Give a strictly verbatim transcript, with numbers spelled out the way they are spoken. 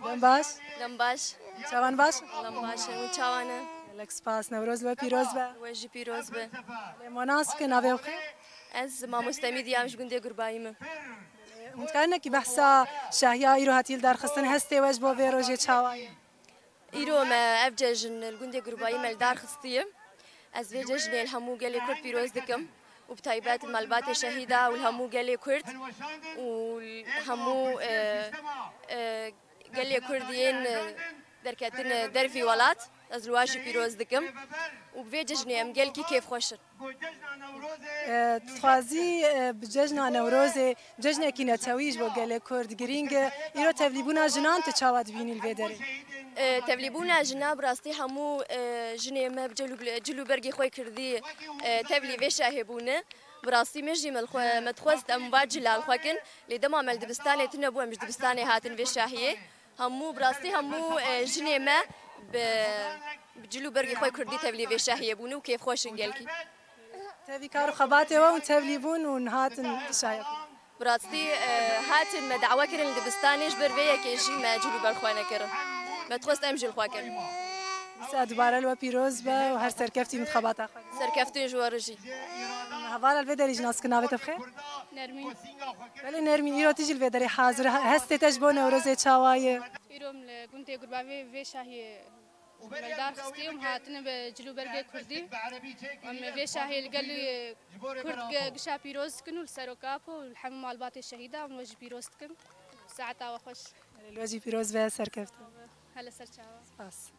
Dem baş. Dem baş. Çawan baş? Dem baş. Hûn çawan e? Gelek spas. Newroz we pîroz be. We jî pîroz be. Lê ma nas ke navê xwe? Ez mamoste Mîdya, em ji gundê Gurbayî me. Hûn dikarine ki behsa şahiya îro hatiye li dar xistin, hestê we ji bo vê rojê çawa ye? Îro me ev cejn li gundê Gurbayî me li dar xistiye. Ez vê cejnê li hemû gelê Kurd pîroz dikim û bi taybet li malbatê şehîda û li hemû gelê Kurd û li hemû, e, e, gelê Kurd yên, e, derketine dervî welat, ez li wan jî pîroz dikim û bi vê cejnê em gelkî kêfxweş in. E, tu dixwazî, e, bi cejna Newrozê, cejnekî netewî ji bo gelê Kurd girîng e. Îro tevlîbûna jinan tu çawa dibînî li vê derê? E, tevlîbûna jina bi rastî hemû, e, jinê me bi cil û, cil û bergê xwe Kurdî, e, tevlî vê şahê bûne. Bi rastî min jî me li xwe, me dixwest em va cila li xwe kin. Lê dema me li dibistanê tune bû, em ji dibistanê hatin vê şahiyê. Hemû, bi rastî hemû, e, jinê me bi, bi cil û bergê xwe Kurdî tevlî vê şahiyê bûne û kêfxweş in gelkî. Tevî kar û xebatê we hûn tevlî bûn û hatin şahê xwe. Bi rastî, e, hatin me dawe kirin li dibistanê, ji ber vê yekê jî me cil û ber xwe nekirin. Me dixwest em jî li xwe kin. Dîsa dubare li we pîroz be û her serkeftî min xebata xwe. Serkeftin ji we re jî. Hevala li vê derê jî nas kin, navê te bi xêr? Nermîn. Belê Nermîn, îro tu jî li vê derê hazir. Hestê te ji bo Newrozê çawa ye? Îro em li gundê Gurbayî vê şahiyê me li dar xistî û em hatine bi cil û bergê Kurdî. Em vê şahiyê li gel Kurd ge-, gişa pîroz dikin û li ser Okapo û li hemû malbatê şehîda em we jî pîroz dikin. Saeta we xweş. Belê, li we jî pîroz be, serkeftin. Hele ser çawa. Spas.